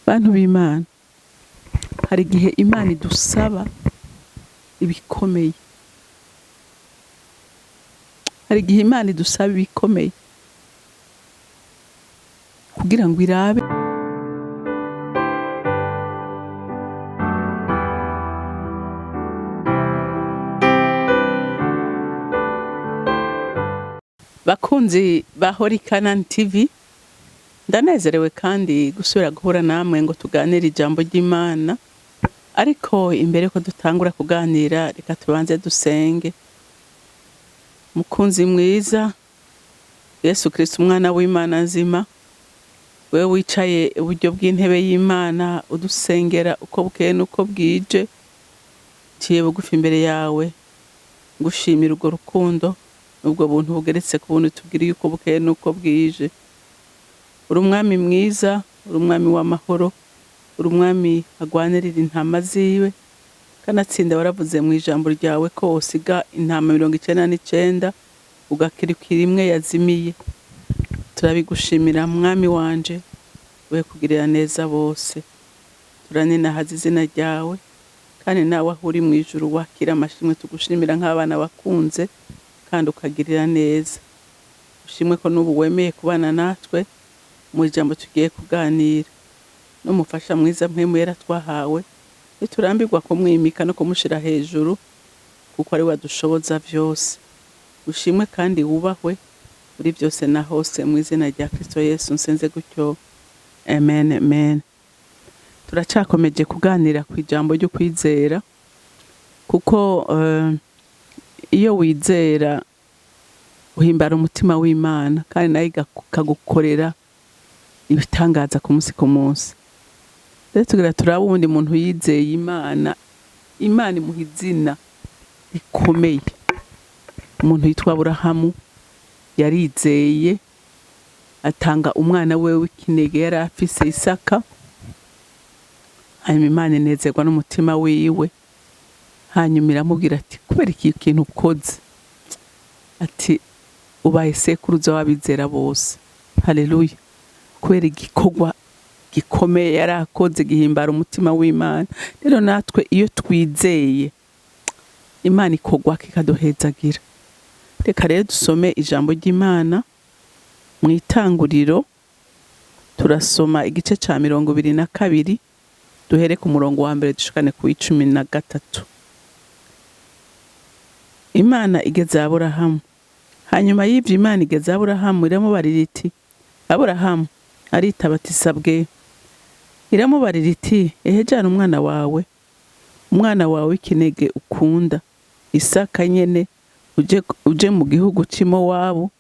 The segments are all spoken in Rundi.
Bantu b'Imana, hari igihe Imana idusaba ibikomeye, hari igihe Imana idusaba ibikomeye kugira ngo irabe. Bakunzi ba Holy Canaan TV, ndanezerewe kandi gusubira guhura namwe ngo tuganire ijambo ry'Imana. Ariko imbere ko dutangura kuganira, reka tubanze dusenge. Mukunzi mwiza Yesu Kristo, umwana w'Imana nzima, wewe wicaye iburyo bw'intebe y'Imana udusengera uko bukeye n'uko bwije, nciye bugufi imbere yawe ngushimira urwo rukundo n'ubwo buntu bugeretse ku buntu tubwiriye uko bukeye n'uko bwije. Uri umwami mwiza, uri umwami w'amahoro, uri umwami agwanirira intama ziwe, kanatsinda waravuze mu ijambo ryawe ko wosiga intama 99 ugakirikira imwe yazimiye. Turabigushimira mwami wanje, we kugirira neza bose. Turaninahaza izina ryawe, kandi nawe aho uri mu ijuru wakira amashimwe tugushimira nk'abana bakunze kandi ukagirira neza. Ushimwe ko n'ubu wemeye kubana natwe mu ijambo tugiye kuganira. N'umufasha mwiza Mpwemu Yera twahawe, ntiturambirwa kumwimika no kumushira hejuru, kuko ari we adushoboza vyose. Ushimwe kandi wubahwe muri byose na hose, mu izina rya Kristo Yesu nsenze gutyo, amen, amen. Turacakomeje kuganira ku ijambo ryo kwizera, kuko iyo wizera uhimbara umutima w'Imana, kandi nayo ikagukorera ibitangaza ku munsi ku munsi. Rero tugira turabe uwundi muntu yizeye Imana, Imana imuha izina rikomeye. Umuntu yitwa Aburahamu yarizeye, atanga umwana we w'ikinege yari afise Isaka, hanyuma Imana inezerwa n'umutima wiwe, hanyuma iramubwira ati kubera iki kintu ukoze, ati ubaye sekuruza w'abizera bose. Haleluya. Kubera igikorwa gikomeye yari akoze gihimbara umutima w'Imana. Rero natwe iyo twizeye Imana ikogwa kikaduhezagira. Reka rero dusome ijambo ry'Imana mu itanguriro, turasoma igice ca 22, duhere ku murongo wa mbere dushikane ku w'icumi na gatatu. Imana igeze Aburahamu. Hanyuma y'ivyo Imana igeze Aburahamu iramubarira iti, Aburahamu aritaba ati sabwe. Iramubarira iti, ehe jana umwana wawe, umwana wawe w'ikinege ukunda, Isaka nyene, uje mu gihugu c'i Mowabu,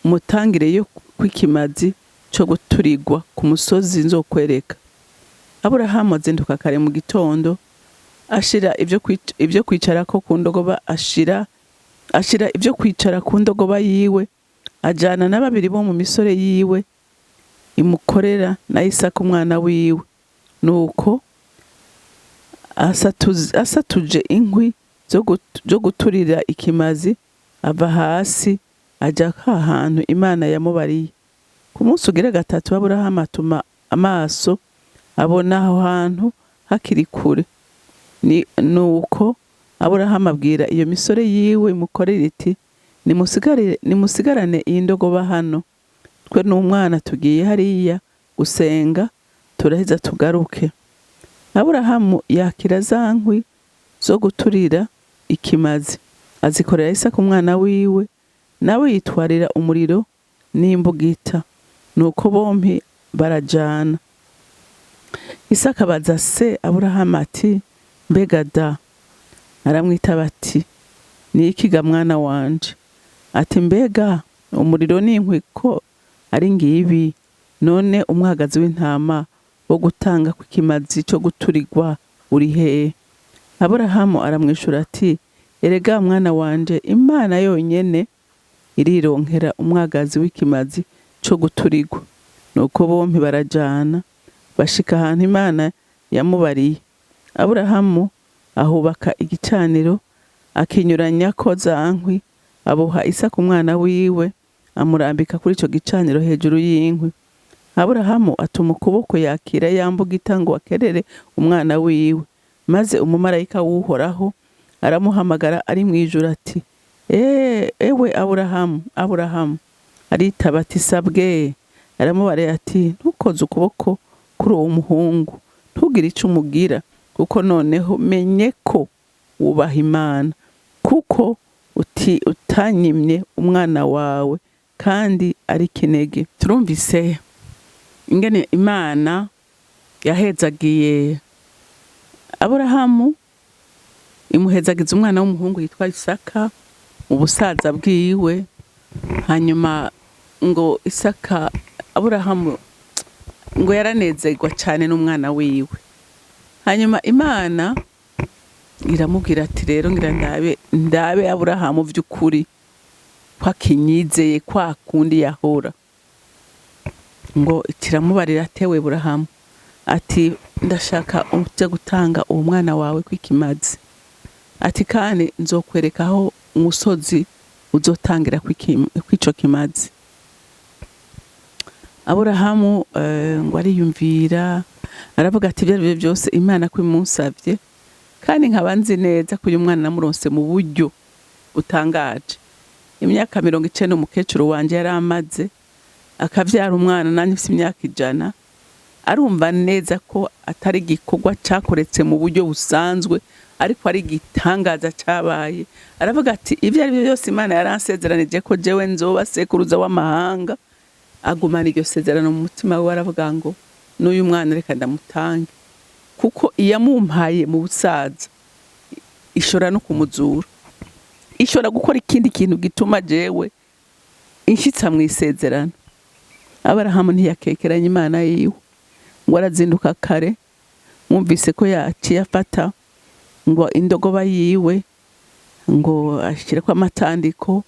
umutangireyo kw'ikimazi co guturigwa ku musozi nzokwereka. Aburahamu azinduka kare mu gitondo, ashira ivyo kwicarako ku ndogoba, ashira ivyo kwicara ku ndogoba yiwe, ajana na babiri bo mu misore yiwe imukorera na Isaka umwana wiwe. Nuko asatuje inkwi zo guturira ikimazi, ava hasi aja ha hantu Imana yamubariye. Ku munsi ugira gatatu Aburahamu atuma amaso abona aho hantu hakiri kure. Nuko Aburahamu abwira iyo misore yiwe imukorera iti, nimusigarane iyi ndogoba hano, twe n'umwana tugiye hariya gusenga, turaheza tugaruke. Aburahamu yakira za nkwi zo guturira ikimazi, azikorera Isaka umwana wiwe, nawe yitwarira umuriro n'imbugita. Nuko bompi barajana. Isaka abaza se Aburahamu ati, mbega da? Aramwitaba ati, ni iki ga mwana wanje? Ati, mbega umuriro n'inkwi ko ari ngibi, none umwagazi w'intama wo gutanga kw'ikimazi co guturigwa uri hehe? Aburahamu aramwishura ati, erega mwana wanje, Imana yonyene irironkera umwagazi w'ikimazi co guturigwa. Nuko bompi barajana, bashika ahantu Imana yamubariye. Aburahamu ahubaka igicaniro, akinyuranyako za nkwi, aboha Isaka umwana wiwe, amurambika kuri ico gicaniro hejuru y'inkwi. Aburahamu atuma ukuboko yakira ya mbugita ngo akerere umwana wiwe. Maze umumarayika w'Uhoraho aramuhamagara ari mu ijuru ati: "Ewe Aburahamu, Aburahamu!" Aritaba ati: "Sabwe." Aramubariye ati: "Ntukoze ukuboko kuri uwo muhungu, ntugire ico umugira, kuko noneho menye ko wubaha Imana, kuko uti utanyimye umwana wawe kandi ari kinege." Turumvise ingene Imana yahezagiye Aburahamu, imuhezagiza umwana w'umuhungu yitwa Isaka mu busaza bwiwe. Hanyuma ngo Isaka, Aburahamu ngo yaranezerwa cyane n'umwana wiwe. Hanyuma Imana iramubwira ati: "Rero ngira ndabe Aburahamu vy'ukuri ko akinyizeye kwa kundi yahora." Ngo kiramubarira atewe Burahamu ati: "Ndashaka uje gutanga uwo mwana wawe kw'ikimazi." Ati: "Kandi nzokwereka aho umusozi uzotangira kw'ico kimazi." Aburahamu ngo ariyumvira, aravuga ati: "Ibyo ari byo byose, Imana ko imunsavye, kandi nkaba nzi neza ko uyu mwana namuronse mu buryo butangaje, imyaka 90 umukecuru wanje yari amaze akavyara umwana, nanjye mfise imyaka 100, arumva neza ko atari igikorwa cakoretse mu buryo busanzwe, ariko ari igitangaza cabaye." Aravuga ati: "Ibyo ari byo byose, Imana yaransezeranije ko jewe nzoba sekuruza w'amahanga." Agumana iryo sezerano mu mutima we, aravuga ngo: "N'uyu mwana reka ndamutange, kuko iyamumpaye mu busaza ishobora no kumuzura, ishobora gukora ikindi kintu gituma jewe inshitsa mu isezerano." Aburahamu ntiyakekeranya Imana yiwe, ngo arazinduka kare. Mwumvise ko yaciye afata ngo indogoba yiwe, ngo ashyireko amatandiko,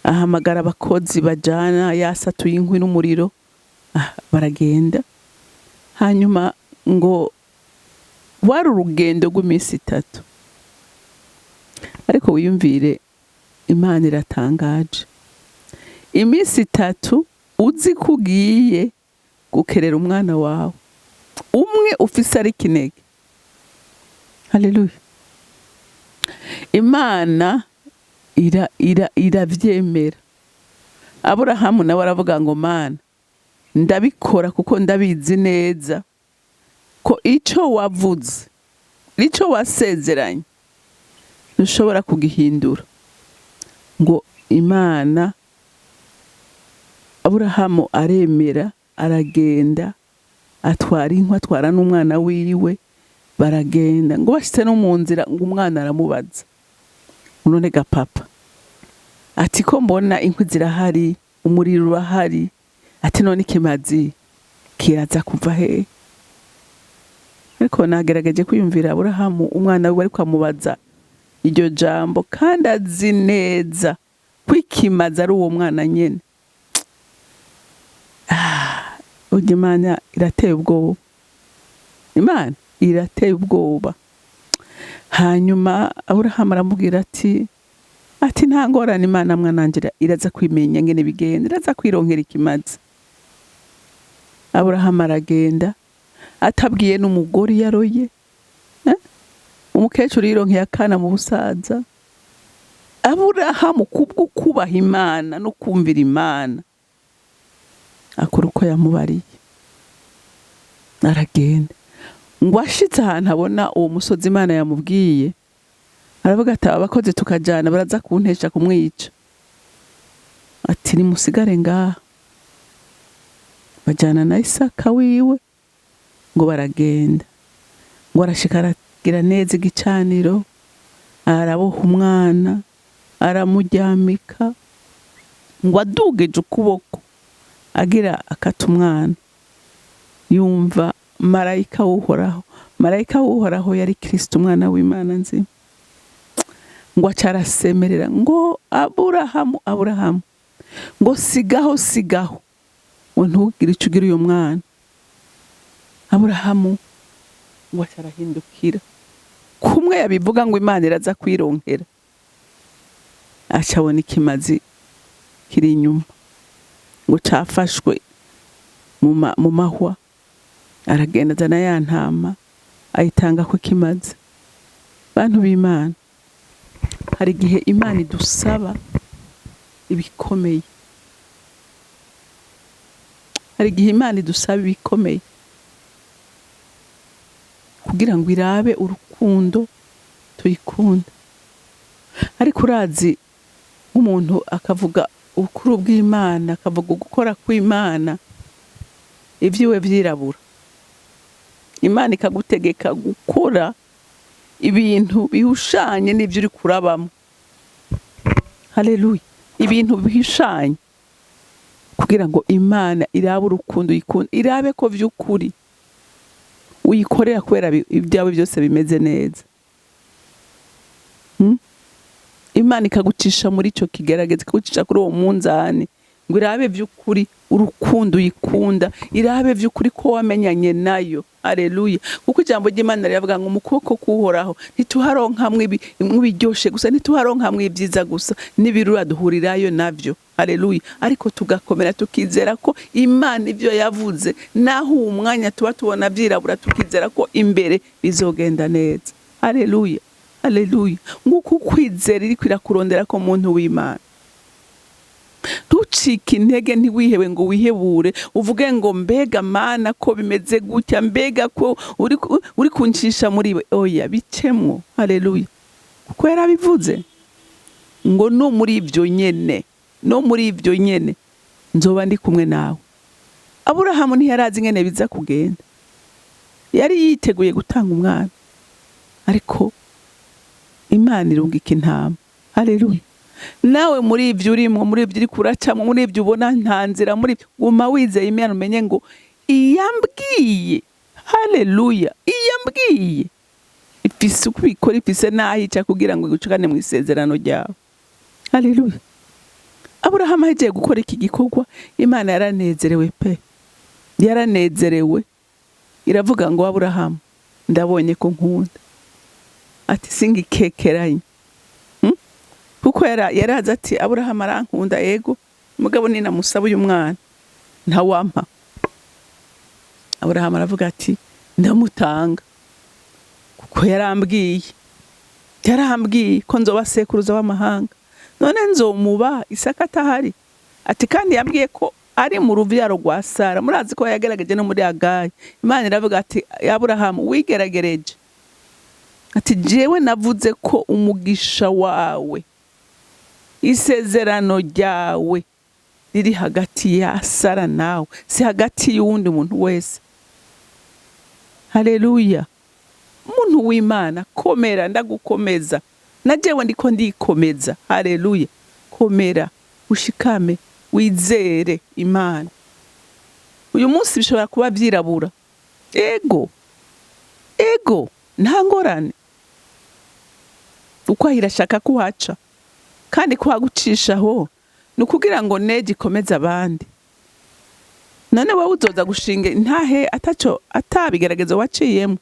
ahamagara abakozi bajana yasatuye inkwi n'umuriro, baragenda. Hanyuma ngo wari urugendo rw'iminsi 3. Ariko wiyumvire, Imana iratangaje. Iminsi 3 uzi ko ugiye gukerera umwana wawe umwe ufise ari kinege. Haleluya! Imana ira ira iravyemera. Aburahamu nawe aravuga ngo: "Mana, ndabikora kuko ndabizi neza ko ico wavuze, ico wasezeranye, ntushobora kugihindura." Ngo Imana, Aburahamu aremera, aragenda, atwara inkwi, atwara n'umwana wiwe, baragenda. Ngo bashitse no mu nzira, ngo umwana aramubaza: "None ga papa," ati, "ko mbona inkwi zirahari, umuriro urahari," ati, "none ikimazi kiraza kuva hehe?" Ariko nagerageje kwiyumvira Aburahamu, umwana wiwe ariko amubaza iryo jambo, kandi azi neza ko ikimazi ari uwo mwana nyene. Burya Imana irateye ubwoba, Imana irateye ubwoba. Hanyuma Aburahamu aramubwira ati: "Nta ngorane, Imana mwanangira iraza kwimenya ngene bigenda, iraza kwironkera ikimazi." Aburahamu aragenda atabwiye n'umugore yaroye, eh? Umukecuru yironkeye akana mu busaza. Aburahamu, kubwo kubaha Imana no kumvira Imana, akora uko yamubariye, aragenda. Ngo ashitse ahantu abona uwo musozi Imana yamubwiye, aravuga ati: "Aba bakozi tukajana baraza kuntesha kumwica." Ati: "Nimusigare ngaha." Bajyana na Isaka wiwe, ngo baragenda. Ngo arashika, aragira neza igicaniro, araboha umwana, aramuryamika. Ngo adugije ukuboko agira akata umwana, yumva marayika w'Uhoraho. Marayika w'Uhoraho yari Kristo, umwana w'Imana nzima. Ngo aca arasemerera ngo: "Aburahamu, Aburahamu," ngo, "sigaho, sigaho," ngo, "ntugire ico ugira uyu mwana." Aburahamu ngo aca arahindukira, kumwe yabivuga ngo Imana iraza kwironkera, aca abona ikimazi kiri inyuma, ngo cafashwe. Mu mahwa aragenda azana ya ntama, ayitanga ko kimaze. Bantu b'Imana, hari igihe Imana idusaba ibikomeye, hari igihe Imana idusaba ibikomeye kugira ngo irabe urukundo tuyikunda. Ariko urazi, nk'umuntu akavuga ubukuru bw'Imana, akavuga ugukora kw'Imana, ibyiwe vyirabura, Imana ikagutegeka gukora ibintu bihushanye n'ibyo uri kurabamo. Haleluya! Ibintu bihushanye kugira ngo Imana irabe urukundo uyikunda, irabe ko vy'ukuri uyikorera kubera ibyawe byose bimeze neza. Imana ikagucisha muri ico kigerageza, ikagucisha kuri uwo munzani ngo irabe vy'ukuri urukundo uyikunda, irabe vy'ukuri ko wamenyanye nayo. Haleluya! Kuko ijambo ry'Imana riravuga ngo mu kuboko k'Uhoraho ntituharonkamwo ibiryoshe gusa, ntituharonkamwo ibyiza gusa, n'ibirura duhurirayo navyo. Haleluya! Ariko tugakomera, tukizera ko Imana ibyo yavuze, naho uwo mwanya tuba tubona vyirabura, tukizera ko imbere bizogenda neza. Haleluya, haleluya! Nguko ukwizera iriko irakurondera ko, muntu w'Imana. Ntucike intege, ntiwihebe ngo wihebure, uvuge ngo mbega Mana ko bimeze gutya, mbega ko uri kuncisha muri we. Oya, bicemwo. Haleluya! Kuko yarabivuze ngo no muri ibyo nyene, no muri ibyo nyene nzoba ndi kumwe nawe. Aburahamu ntiyarazi ingene biza kugenda, yari yiteguye gutanga umwana, ariko Imana irungika intama. Haleluya! Nawe muri ibyo urimwo, muri ibyo uri kuracamwo, muri ibyo ubona nta nzira, muri guma wizeye Imana, umenye ngo iyambwiye, haleluya, iyambwiye ifise uko ibikora, ifise n'aho ica kugira ngo igucukane mu isezerano ryawe. Haleluya! Aburahamu agiye gukora iki gikorwa, Imana yaranezerewe pe, yaranezerewe. Iravuga ngo Aburahamu, ndabonye ko nkunda, ati singikekeranye. Kuko yarazi ati Aburahamu arankunda, ego, mugabo ninamusaba uyu mwana ntawampa. Aburahamu aravuga ati ndamutanga kuko yarambwiye, yarambwiye ko nzoba sekuruza w'amahanga, none nzomuba Isaka atahari? Ati kandi yambwiye ko ari mu ruvyaro rwa Sara. Murazi ko yagerageje no muri Agayi, Imana iravuga ati Aburahamu, wigeragereje, ati jewe navuze ko umugisha wawe, isezerano ryawe riri hagati ya Sara nawe, si hagati y'uwundi muntu wese. Haleluya! Muntu w'Imana, komera, ndagukomeza, na jewe ndiko ndikomeza. Haleluya! Komera, ushikame, wizere Imana. Uyu munsi bishobora kuba vyirabura, ego, ego, nta ngorane, uko irashaka kuhaca kandi kuhagucishaho ni ukugira ngo neje ikomeze abandi. None wowe uzoza gushinga intahe ataco atabigeragezo waciyemo,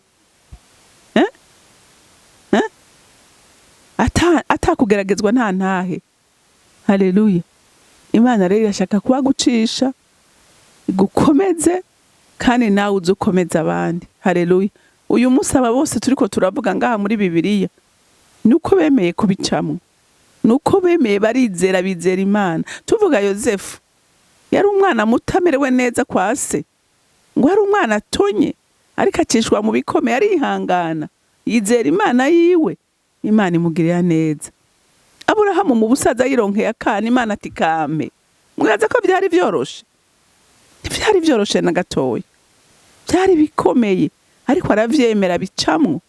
eh? Eh? Atakugeragezwa nta ntahe. Haleluya! Imana rero irashaka kuhagucisha igukomeze, kandi nawe uze ukomeze abandi. Haleluya! Uyu munsi aba bose turiko turavuga ngaha muri Bibiliya, nuko bemeye kubicamwo, nuko bemeye, barizera, bizera Imana. Tuvuga Yosefu, yari umwana muto amerewe neza kwa se, ngo yari umwana atonye, ariko acishwa mu bikomeye, arihangana, yizera Imana yiwe, Imana imugirira neza. Aburahamu mu busaza yironkeye akana, Imana ati kampe. Mwibaza ko vyari vyoroshe? Ntivyari vyoroshe na gatoya, vyari bikomeye, ariko aravyemera, bicamwo,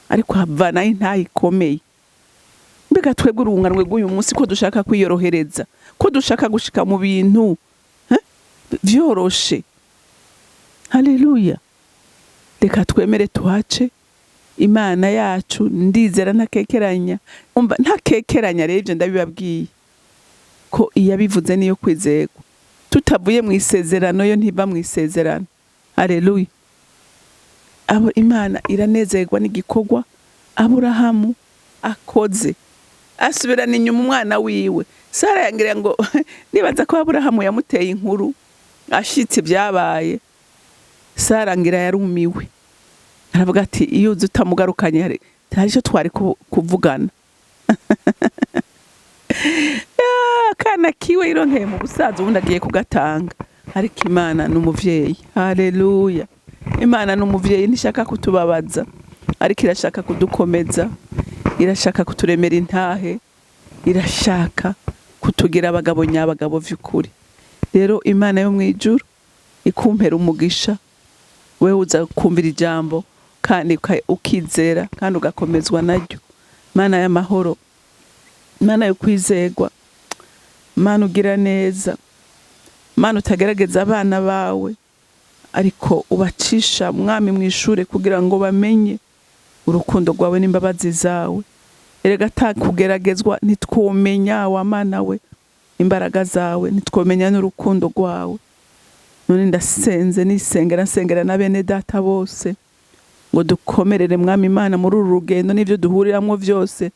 ariko havanayo intahe ikomeye. Mbega twebwe urunganwe rw'uyu munsi ko dushaka kwiyorohereza, ko dushaka gushika mu bintu, eh, vyoroshe? Haleluya! Reka twemere tuhace. Imana yacu, ndizera ntakekeranya, umva, ntakekeranya rero, ivyo ndabibabwiye ko iyabivuze niyo kwizerwa. Tutavuye mu isezerano, yo ntiva mu isezerano. Haleluya! Abo Imana iranezerwa n'igikorwa Aburahamu akoze, asubirana inyuma umwana wiwe Sara. Yangira ngo nibaza ko Aburahamu yamuteye inkuru. Ashitse ibyabaye, Sara ngira yarumiwe, aravuga ati: "Iyo uzi utamugarukanye, hari icyo twari kuvugana." Akana kiwe yironkeye mu busaza, ubundi agiye kugatanga. Ariko Imana ni umuvyeyi, haleluya! Imana ni umuvyeyi, ntishaka kutubabaza, ariko irashaka kudukomeza, irashaka kuturemera intahe, irashaka kutugira abagabo nyabagabo vy'ukuri. Rero Imana yo mw'ijuru ikumpera umugisha, wewe uza kumvira ijambo kandi ukizera kandi ugakomezwa naryo. Mana y'amahoro, Mana yo kwizegwa, Mana ugira neza, Mana utagerageza abana bawe, ariko ubacisha, Mwami, mu ishure kugira ngo bamenye urukundo rwawe n'imbabazi zawe. Erega atakugeragezwa ntitwomenya, wa Mana we, imbaraga zawe, ntitwomenya n'urukundo rwawe. None ndasenze, nisengera, nsengera na bene data bose ngo dukomerere, Mwami Imana, muri uru rugendo n'ibyo duhuriramwo byose,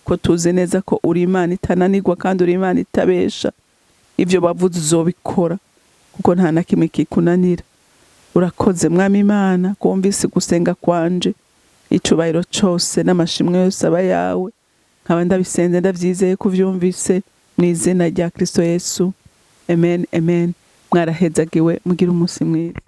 ko tuzi neza ko uri Imana itananirwa kandi uri Imana itabesha. Ibyo bavuze uzobikora, kuko nta na kimwe kikunanira. Urakoze, Mwami Imana, ko wumvise gusenga kwanje. Icubahiro cose n'amashimwe yose aba yawe. Nkaba ndabisenze ndavyizeye ko uvyumvise, mu izina rya Kristo Yesu, amen, amen. Mwarahezagiwe, mugire umunsi mwiza.